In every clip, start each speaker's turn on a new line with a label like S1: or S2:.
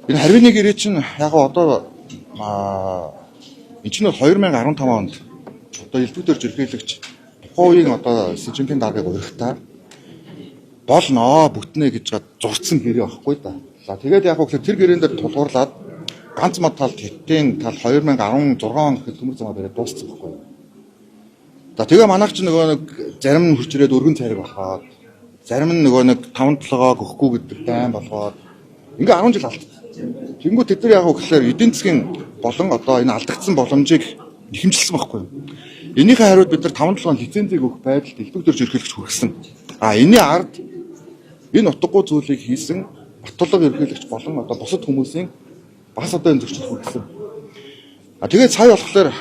S1: Энэ харвины гэрээ чинь яг одоо энэ чинь бол 2015 онд одоо элдвүүдээр жирхийлэгч тухайн үеийн одоо Си Жинпин даргаыг урихтаа болноо бүтнэ гэж гад зурцсан гэрээ байхгүй да. За тэгээд яг гэхээр тэр гэрээн дээр тулгуурлаад ганц мод талд хятадын тал 2016 он гэхэд төмөр замаа бариад дууссан байхгүй. За тэгээ манайх ч нөгөө нэг зарим нь хурж ирээд өргөн цайраг болохоод зарим нь нөгөө нэг 5 7-ог өгөхгүй гэдэг дайн болгоод ингээ 10 жил алдсан. Тэнгүү тэд нар яг гэхээр эдийн засгийн болон одоо энэ алдагдсан боломжийг нэхэмжилсэн байхгүй юу. Энийхээ хариуд бид нар 5 7 лицензийг өгөх байдалд элбэг дөрж эрхэлж хүргэсэн. А энэний ард энэ утгагүй зүйлийг хийсэн Батулга ерөнхийлөгч болон одоо бусад хүмүүсийн бас одоо энэ зөрчил хүргэсэн. А тэгээд сая болохоор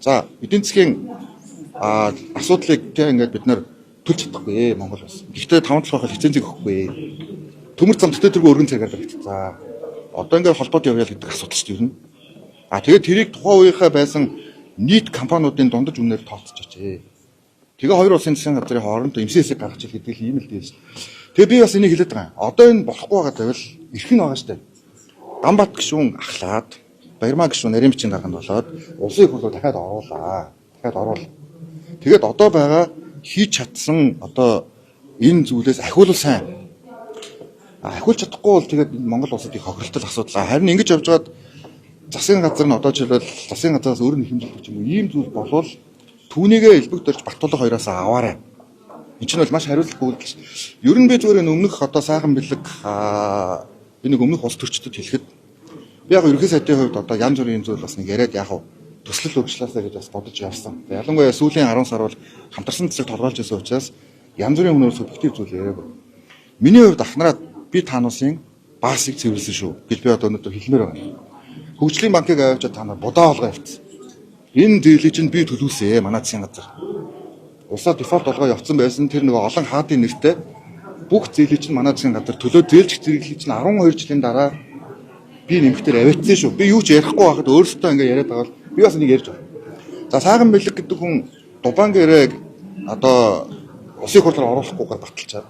S1: за эдийн засгийн асуудлыг тэг ингээд бид нар төлж чадахгүй Монгол улс. Гэхдээ 5 7 лицензийг өгөхгүй. Төмөр зам төтөө тэргүй өргөн цагаар баригдсан. За одоо ингээд холбоод явъя л гэдэг асуудал шүү дээ ер нь. А тэгээд тэрийг тухайн үеийнхээ байсан нийт компаниудын дундаж үнээр тооцож. Тэгээ хоёр улсын засгийн газрын хооронд MCS-ийг гаргаж ил гэдэг л ийм л дээ шүү. Тэгээ би бас энийг хэлээд байгаа юм. Одоо энэ болохгүй байгаа байвал эрх нь байгаа шүү дээ. Ганбат гишүүн ахлаад, Баярмаа гишүүн нарийн бичгийн дарганд болоод улсын их хурлаа дахиад оруулаа. Дахиад оруул. Тэгээд одоо байгаа хийж чадсан одоо энэ зүйлээс ахиулал сайн. Ахиулж чадахгүй бол тэгээд Монгол улсад их хохиролтол асуудал. Харин ингэж явж байгаад засгийн газар нь одоо жишээлбэл засгийн газараас өөр нь хэмжүүлэх ч юм уу ийм зүйл болвол түүнийгээ элбэг дөрж Батулга хоёроос аваарай. Энд чинь бол маш хариуцлагатай үйлдэл ш. Ер нь би зүгээр энэ өмнөх одоо сайхан бэлэг би нэг өмнөх улс төрчдөд хэлэхэд би яг ерөнхий сайдын хувьд одоо янз бүрийн зүйл бас нэг яриад яг төслөл өгчлаасаа гэж бас бодож явсан. Ялангуяа сүүлийн 10 сар бол хамтарсан цэцэг толгойлж байсан учраас янз бүрийн өмнөр субъектив зүйл яриаг. Миний хувьд ахнараа би таануусын баасыг цэвэрлсэн шүү гэж би одоо өнөөдөр хэлмээр байна. Хөгжлийн банкыг авчиад та нар будаа олгоо явцсан. Энэ зээлийг чинь би төлүүлсэ манай засгийн газар. Улсаа дефолт олгоо явцсан байсан тэр нөгөө олон хаадын нэртэй бүх зээлийг чинь манай засгийн газар төлөө зээлжих зэрэглэлийг чинь 12 жилийн дараа би нэмэхтэр аваачсан шүү. Би юу ч ярихгүй байхад өөрөөсөө ингээ яриад байгаа бол би бас энийг ярьж байна. За сайхан бэлэг гэдэг хүн Дубан гэрээг одоо улсын хурлаар оруулахгүйгээр баталчаад.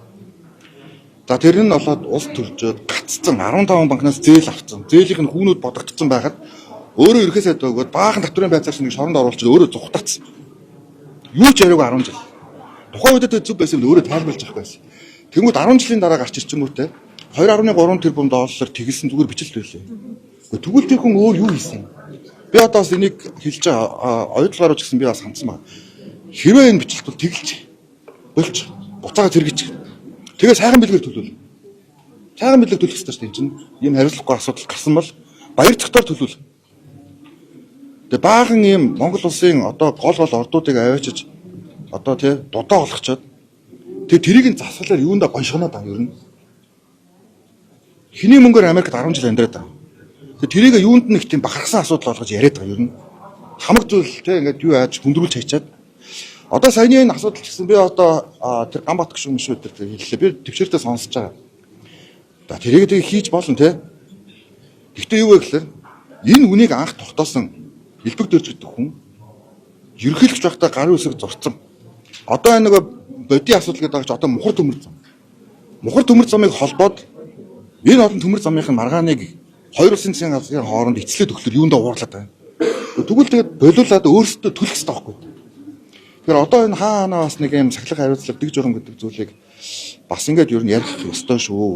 S1: За тэр нь болоод улс төржөөд гаццсан 15 банкнаас зээл авцсан. Зээлийнх нь хүүнүүд бодогдсон байхад өөрөө ерхий сайд өгөөд баахан татврын байцаагч нэг шоронд оруулчихад өөрөө зүхтаацсан. Юу ч яриаг 10 жил. Тухайн үед тэр зүг байсан юм өөрөө тайлбарлаж авах байсан. Тэнгүүд 10 жилийн дараа гарч ирчингүүтээ 2.3 тэрбум доллар тэгэлсэн зүгээр бичлэлт байлээ. Гэхдээ тэгвэл тэр хүн өөр юу хийсэн юм? Би одоо бас энийг хэлж байгаа оюутлал гарууч гэсэн би бас хандсан байна. Хэрвээ энэ бичлэлт бол тэгэлж болж буцаага зэрэгч. Тэгээ сайхан бэлгээр төлөөл. Сайхан бэлэг төлөх ёстой шүү дээ энэ чинь. Ийм хариуцлагагүй асуудал гарсан бол баяр цогтоор төлөөл. Тэгээ баахан ийм Монгол улсын одоо гол гол ордуудыг аваачиж одоо тий дудаа олгочоод тэгээ тэрийг нь засгалаар юундаа гоншгоноод байгаа юм ер нь. Хэний мөнгөөр Америкт 10 жил амьдраад байгаа. Тэгээ тэрийг юунд нэг тийм бахархсан асуудал болгож яриад байгаа ер нь. Хамаг зүйл тий ингээд юу яаж хүндрүүлж хайчаад одоо саяны энэ асуудал ч гэсэн би одоо тэр Ганбат гишүүн шүү тэр хэллээ. Би төвчээртэй сонсож байгаа. За тэрийг тэгээ хийж болно тий. Гэхдээ юу вэ гэхээр энэ үнийг анх тогтоосон элбэг дөрж гэдэг хүн ерөнхийлөгч байхдаа гарын үсэг зурцсан. Одоо энэ нөгөө бодийн асуудал гэдэг байгаа чи одоо мухар төмөр зам. Мухар төмөр замыг холбоод энэ олон төмөр замынх нь маргааныг хоёр улсын засгийн газрын хооронд эцлээд өгөхлөр юундаа уурлаад байна. Тэгвэл тэгээд болиулаад өөрсдөө төлөх хэрэгтэй байхгүй. Тэгэхээр одоо энэ хаа ханаа бас нэг юм сахилга хариуцлага дэг журам гэдэг зүйлийг бас ингээд ер нь ярих ёстой шүү.